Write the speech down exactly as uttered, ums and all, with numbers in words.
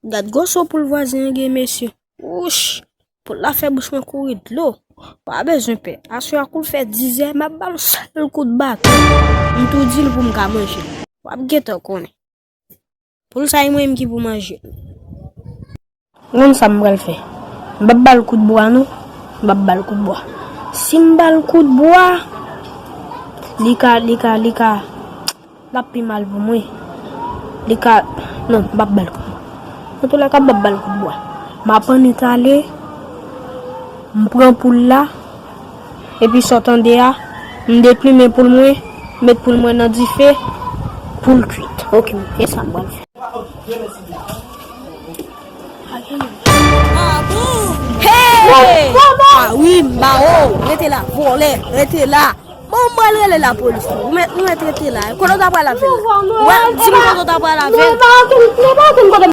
Gad gwo so poul vwazen an gen, mesye. Wouch! Poul la fè bouch mwen kouri dlo. Pa bezwen pè. Aswè a kou l fè dizè, m ap ba l sèl kout baton. M tou di l pou m ka manje l. W ap gentan konnen. Poul sa e mwen menm ki pou manje l. Ou konn sa m pral fè? M p ap ba l kout bwa non. M p ap ba l kout bwa. Si m ba l kout bwa, li ka, li ka, li ka, l ap pi mal pou mwen. Li ka, non, m p ap ba l kout bwa. Antoulèka, m p ap ba l kout bwa. M ap annik ale, m pran poul la, epi sa w tande a, m deplimen poul mwen, met poul mwen nan dife, poul kwit. Ok, e sa m pral fè. Ah bon? Hey! Ah wi, m ba ou, rete la, vòlè, rete la. Bon, mwen rele lapolis tou. Ou mèt, ou mèt rete la. Kote w ta pral avè l? Wè, di m kote w ta pral avè l.